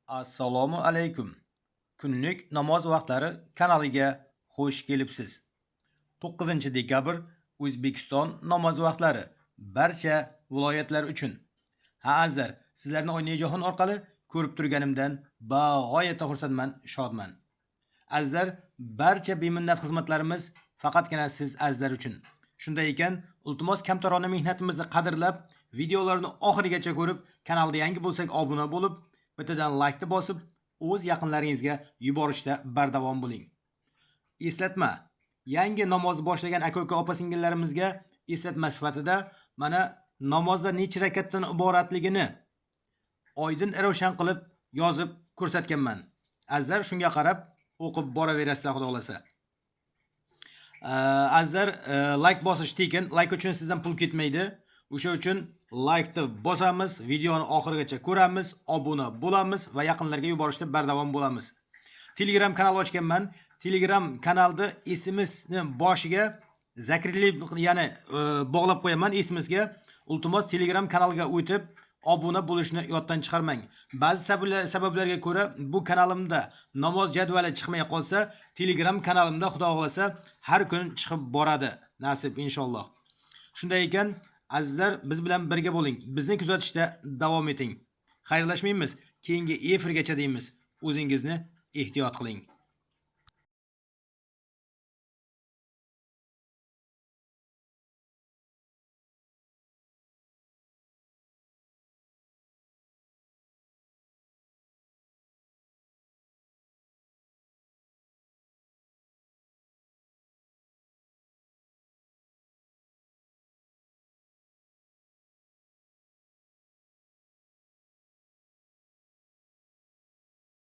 Assalomu alaykum. Kunlik namoz vaqtlari kanaliga xush kelibsiz. 9-dekabr O'zbekiston namoz vaqtlari barcha viloyatlar uchun. Ha azizlar, sizlarni Oyna jahon orqali ko'rib turganimdan bag'oyatda xursandman, shodman. Azizlar, barcha beminnat xizmatlarimiz faqatgina siz azizlar uchun. Shunday ekan, iltimos kamtarona mehnatimizni qadrlab, videolarni oxirigacha ko'rib, kanalda yangi bo'lsak obuna bo'lib, bittadan laykni bosib, o'z yaqinlaringizga yuborishda bardavom bo'ling. Eslatma. Yangi namoz boshlagan aka-uka opa-singillarimizga eslatma sifatida mana namozda necha rakatdan iboratligini oydin ravshan qilib yozib ko'rsatganman. Azizlar, shunga qarab o'qib boraverasizlar, xudo xolasa. Azizlar, layk bosish tekin, layk uchun sizdan pul ketmaydi. O'sha uchun laykni bosamiz, videoni oxirigacha ko'ramiz, obuna bo'lamiz va yaqinlarga yuborishda bardavom bo'lamiz. Telegram kanal ochganman. Telegram kanalda SMSni boshiga закреплить, ya'ni bog'lab qo'yaman SMSga. Iltimos, Telegram kanalga o'tib obuna bo'lishni yoddan chiqarmang. Ba'zi sabablarga ko'ra bu kanalimda namoz jadvali chiqmay qolsa, Telegram kanalimda xudo xolasa har kun chiqib boradi. Nasib inshaalloh. Shunday ekan, azizlar, biz bilan birga bo'ling. Bizni kuzatishda davom eting. Xayrlashmaymiz. Keyingi efirgacha deymiz. O'zingizni ehtiyot qiling.